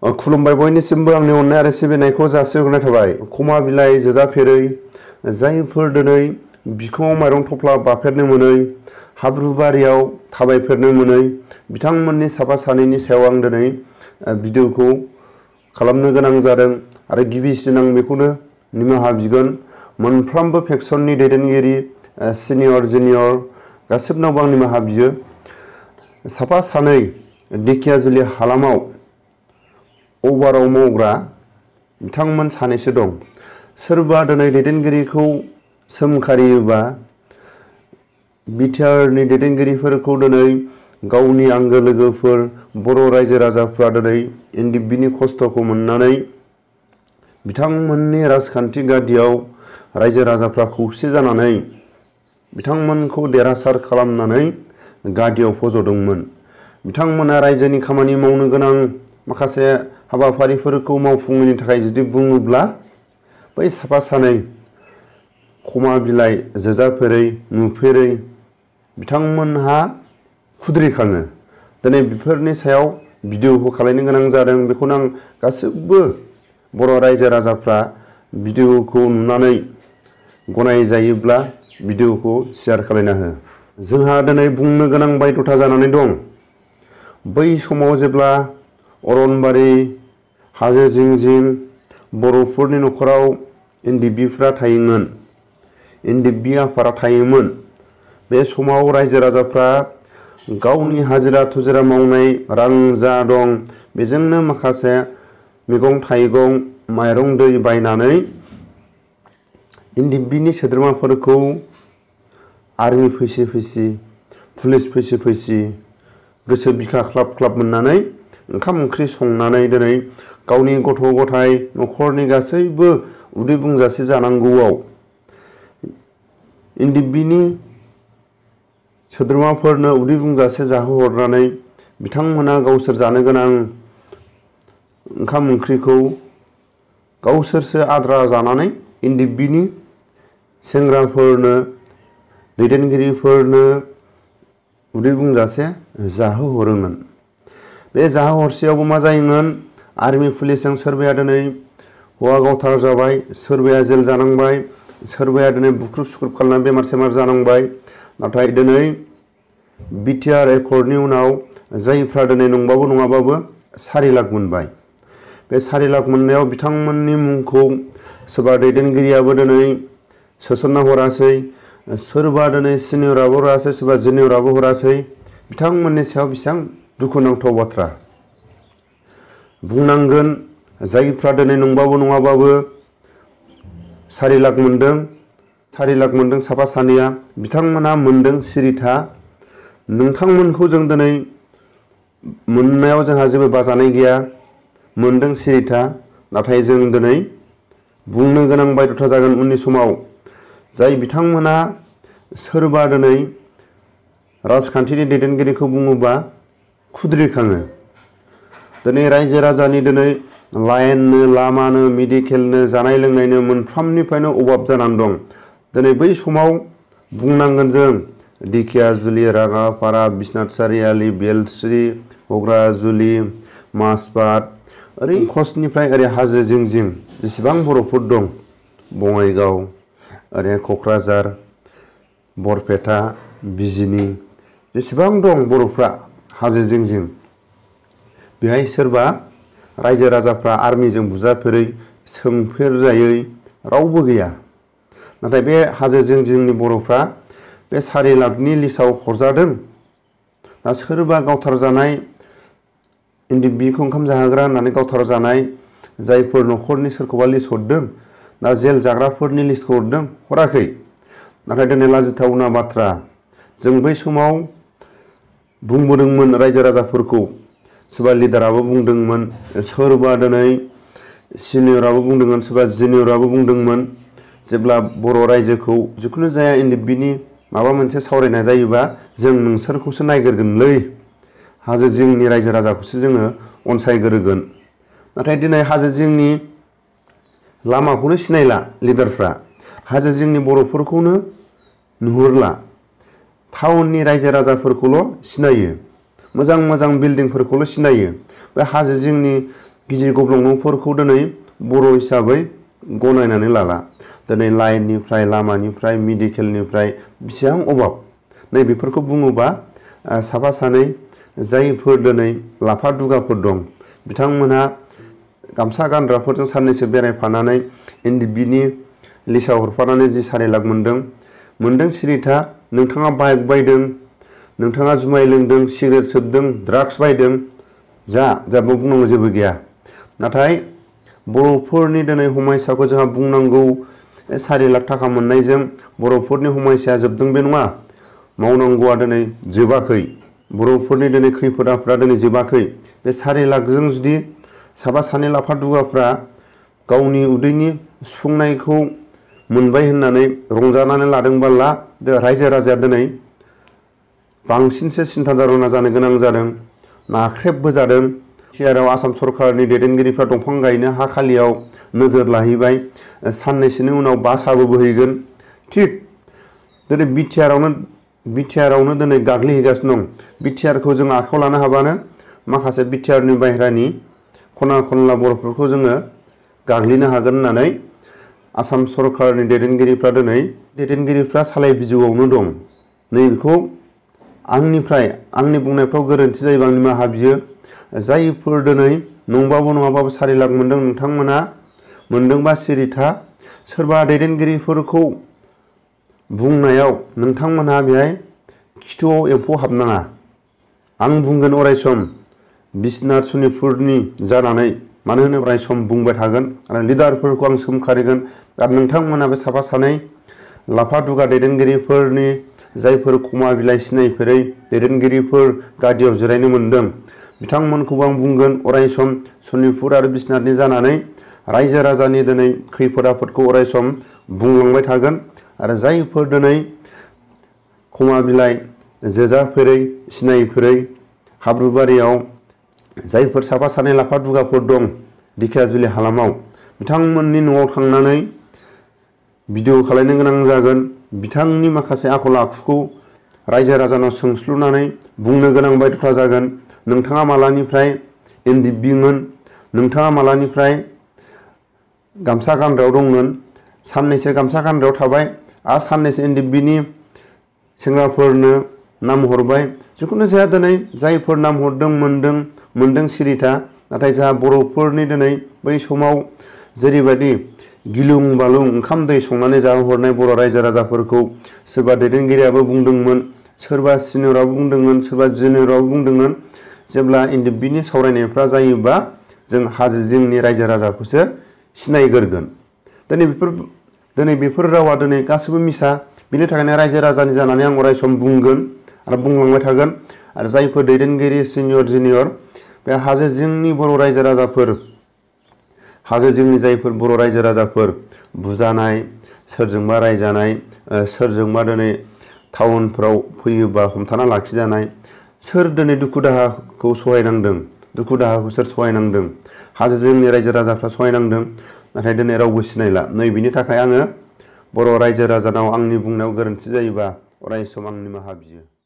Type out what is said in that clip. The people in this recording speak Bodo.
खुलुमबाय बयनिसिमबो आंनि अननाय आरो सिबिनायखौ जासिहरनाय थाबाय। खमा बिलाइ जोजाफेरै जायफोर दिनै बिखुङाव माइरं थफ्ला बाफेरनो मोनै, हाब्रु बारियाव थाबायफेरनो मोनै बिथांमोननि साफा सानैनि सायाव आं दिनै भिडिअखौ खालामनो गोनां जादों आरो गिबिसिन आं बेखौनो निमाहा बिगोन। मोनफ्रोमबो फेक्सननि दैदेनगिरि, सिनियर जुनियर गासिबनावबो आं निमाहा बियो। साफा सानै दिखियाजुलि हालामाव अभाराव मावग्रा बिथांमोन सानैसो दं। सोरबा दिनै दैदेनगिरिखौ सोमखारियोबा बिटिआरनि दैदेनगिरिफोरखौ दिनै गावनि आंगो लोगोफोर बर' रायजो राजाफ्रा दिनै एनडिएफबिनि खस्थ'खौ मोननानै बिथांमोननि राजखान्थि गादियाव रायजो राजाफ्रा खौसे जानानै बिथांमोनखौ देरहासार खालामनानै गादियाव फज'दोंमोन। बिथांमोना रायजोनि खामानि मावनो गोनां माखासे हाबाफारिफोरखौ मावफुंनो थाखाय जुदि बुङोब्ला बै साफा सानै खमा बिलाइ जोजाफेरै नुफेरै बिथांमोनहा खुद्रिखाङो। दिनै बेफोरनि सायाव भिडिअखौ खालामनो गोनां जादों। बेखौनो आं गासिबो बर' रायजो राजाफ्रा भिडिअखौ नुनानै गनायजायोब्ला भिडिअखौ शेयार खालामना हो। जोंहा दिनै बुंनो गोनां बायध'था जानानै दं। बै समाव जेब्ला अरनबारि हाजो जिं जिं बर'फोरनि न'खराव एनडिएफबिफ्रा थायोमोन, एनडिएफबि आफादा थायोमोन, बे समाव रायजो राजाफ्रा गावनि हाजिरा थुजिरा मावनाय रां जा दं बेजोंनो माखासे मैगं थाइगं माइरं दै बायनानै एनडिएफबिनि सोद्रोमाफोरखौ आर्मि फैसि फैसि पुलिस फैसि फैसि गोसो बिखा ख्लाब ख्लाब मोननानै ओंखाम ओंख्रि संनानै दिनै गावनि गथ' गथाय न'खरनि गासैबो उदै बुंजासे जानांगौआव एनडिएफबिनि सोद्रोमाफोरनो उदै बुंजासे जाहोहरनानै बिथांमोना गावसोर जानो गोनां ओंखाम ओंख्रिखौ गावसोरसो आद्रा जानानै एनडिएफबिनि सेंग्राफोरनो दैदेनगिरिफोरनो उदै बुंजासे जाहोहरोमोन। बे जाहोहरसेयावबो मा जायोमोन, आर्मि पुलिसजों सोरबाया दिनै हौवा गावथार जाबाय, सोरबाया जेल जानांबाय, सोरबाया दिनै बुख्रुब सुख्रुब खालामनानै बेमार सेमार जानांबाय। नाथाय दिनै बिटिआर एकर्डनि उनाव जायफ्रा दिनै नंबाबो नङाबाबो 4 लाख मोनबाय। बे 4 लाख मोननायाव बिथांमोननि मुंखौ सोरबा दैदेनगिरियाबो दिनै सोसनना हरासै, सोरबा दिनै सिनियराबो हरासै, सोरबा जुनियराबो हरासै। बिथांमोननि सायाव बेसेबां दुखुनांथाव बाथ्रा। बुंनांगोन जायफ्रा दिनै नंबाबो नङाबाबो 4 लाख मोनदों, 4 लाख मोनदों साफा सानैया, बिथांमोना मोनदों सिरिथा। नोंथांमोनखौ जों दिनै मोननायाव जोंहा जेबो बाजानाय गैया, मोनदों सिरिथा। नाथाय जों दिनै बुंनो गोनां बायध'था जागोन उननि समाव। जाय बिथांमोना सोरबा दिनै राजखान्थिनि दैदेनगिरिखौ बुङोबा खुद्रिखाङो। दिनै रायजो राजानि दिनै लाइननो, लामानो, मेडिकेलनो, जानाय लोंनायनो मोनफ्रोमनिफ्रायनो अभाब जानानै दं। दिनै बै समाव बुंनांगोन जों दिखियाजुलि, राङापारा, बिश्वनाथ सारियालि, बेलस्रि, घग्राजुलि, माजबाद, ओरै कचनिफ्राय ओरै हाजो जिं जिं जेसेबां बर'फोर दं, बङाइगाव, ओरै क'क्राझार, बरपेटा, बिजिनि, जेसेबां दं बर'फ्रा हाजो जिं जिं, बेहाय सोरबा रायजो राजाफ्रा आर्मिजों बुजाफेरै सोंफेरजायै रावबो गैया। नाथाय बे हाजो जिं जिंनि बर'फ्रा बे 4 लाखनि लिस्टआव हरजादों। दा सोरबा गावथार जानाय एनडिएफबिखौ ओंखाम जाहोग्रा होननानै गावथार जानाय जायफोर न'खरनि सोरखौबा लिस्ट हरदों, दा जेल जाग्राफोरनि लिस्टखौ हरदों, हराखै। नाथाय दिनै लाजिथावना बाथ्रा, जों बै समाव बुंबोदोंमोन रायजो राजाफोरखौ, सोरबा लिडाराबो बुंदोंमोन, सोरबा दिनै सिनियराबो बुंदोंमोन, सोरबा जुनियराबो बुंदोंमोन, जेब्ला बर' रायजोखौ जिखुनु जाया एनडिएफबिनि माबा मोनसे सावरायनाय जायोबा जों नोंसोरखौसो नायग्रोगोनलै, हाजो जिंनि रायजो राजाखौसो जोङो अनसायग्रोगोन। नाथाय दिनै हाजो जिंनि लामाखौनो सिनायला लिडारफ्रा, हाजो जिंनि बर'फोरखौनो नुहुरला, टाउननि रायजो राजाफोरखौल' सिनायो, मोजां मोजां बिल्डिंफोरखौल' सिनायो। बे हाजो जिंनि गिदिर गब्लंफोरखौ दिनै बर' हिसाबै गनायनानै लाला। दिनै लाइननिफ्राय लामानिफ्राय मेडिकेलनिफ्राय बेसेबां अभाब नै बेफोरखौ बुङोबा साफा सानै जायफोर दिनै लाफा दुगाफोर दं बिथांमोनहा गामसा गानग्राफोरजों साननैसो बेरायफानानै NDBनि लिस्टआव हरफानानै जि 4 लाख मोनदों सिरिथा। नोंथाङा बाइक बायदों, नोंथाङा जुमाय लोंदों, सिगारेट सोबदों, ड्राग्स बायदों, जाबो बुंनांगौ जेबो गैया। नाथाय बर'फोरनि दिनै हमायसाखौ जोंहा बुंनांगौ 4 लाख थाखा मोननायजों बर'फोरनि हमायसाया जोबदों बे नङा। मावनांगौआ दिनै जोबाखै। बर'फोरनि दिनै खैफोद आफोदा दिनै जोबाखै। बे 4 लाखजों जुदि साफा सानै लाफा दुगाफ्रा गावनि उदैनि सुफुंनायखौ मोनबाय होननानै रंजानानै लादोंबाला रायजो राजाया दिनै बांसिनसो सिन्था धारना जानो गोनां जादों, नाख्रेबबोजादों। सिआरआव आसाम सरकारनि दैदेनगिरिफ्रा दंफां गायनो हा खालियाव नोजोर लाहैबाय। साननैसोनि उनाव बासआबो बोहैगोन। थिग दिनै बिटिआरआवनो दिनै गाग्लिहैगासिनो दं। बिटिआरखौ जों आखायाव लानो हाबानो माखासे बिटिआरनि बाहेरानि खना खनला बर'फोरखौ जोङो गाग्लिनो हागोन होननानै आसाम सरकारनि दैदेनगिरिफ्रा सालाय बिजौआवनो दं। नैबेखौ आंनि बुंनायफ्राव गोरोन्थि जायोबा निमाहा बियो। जायफोर दिनै नंबाबो नङाबाबो 4 लाख मोनदों नोंथांमोना मोनदोंबा सिरिथा। सोरबा दैदेनगिरिफोरखौ बुंनायाव नोंथांमोनहा बेहाय खिथुआव एम्फौ हाबनाङा। आं बुंगोन अरायसम बिसनाथ सनितपुरनि जानानै, मानो होनोब्ला अरायसम बुंबाय थागोन आरो लिडारफोरखौ आं सोमखारिगोन। आरो नोंथांमोना बे साफा सानै लाफा दुगा दैदेनगिरिफोरनि जायफोर खमा बिलाइ सिनायफेरै दैदेनगिरिफोर गादियाव जिरायनो मोनदों बिथांमोनखौबो आं बुंगोन अरायसम सनितपुर आरो बिसनाथनि जानानै रायजो राजानि दिनै खैफोद आफोदखौ अरायसम बुंलांबाय थागोन। आरो जायफोर दिनै खमा बिलाइ जोजाफेरै सिनायफेरै हाब्रुबारियाव जायफोर साफा सानै लाफा दुगाफोर दं दिखियाजुलि हालामाव बिथांमोननि न'आव थांनानै भिडिअ खालायनो गोनां जागोन। बिथांनि माखासे आखल आखुखौ रायजो राजानाव सोंस्लुनानै बुंनो गोनां बायथ'था जागोन। नोंथाङा मालानिफ्राय NDBमोन, नोंथाङा मालानिफ्राय गामसा गानग्रायाव दंमोन, साननैसो गामसा गानग्रायाव थाबाय आरो साननैसो NDBनि सेंग्राफोरनो नाम हरबाय। जिखुनु जाया दिनै जायफोर नाम हरदों मोनदों सिरिथा। नाथाय जोंहा बर'फोरनि दिनै बै समाव जेरैबायदि गिलुं बालुं ओंखाम दै संनानै जाहोहरनाय बर' रायजो राजाफोरखौ सोरबा दैदेनगिरियाबो बुंदोंमोन, सोरबा सिनियराबो बुंदोंमोन, सोरबा जुनियराबो बुंदोंमोन जेब्ला NDBनि सावरायनायफ्रा जायोबा जों हाजो जिंनि रायजो राजाखौसो सिनायग्रोगोन। दिनै बेफोर रावा दिनै गासैबो मिसा। बिनि थाखायनो रायजो राजानि जानानै आं अरायसम बुंगोन आरो बुंलांबाय थागोन। आरो जायफोर दैदेनगिरि सिनियर जुनियर बे हाजो जिंनि बर' रायजो राजाफोर, हाजो जिंनि जायफोर बर' रायजो राजाफोर बुजानाय, सोरजोंबा रायजानाय, सोरजोंबा दिनै टाउनफ्राव फैयोबा हमथाना लाखिजानाय, सोर दिनै दुखु दाहाखौ सहायनांदों, दुखु दाहाखौ सोर सहायनांदों, हाजो जिंनि रायजो राजाफ्रा सहायनांदों। नाथाय दिनै रावबो सिनायला। नै बिनि थाखाय आङो बर' रायजो राजानाव आंनि बुंनायाव गोरोन्थि जायोबा अरायसम आं निमाहा बियो।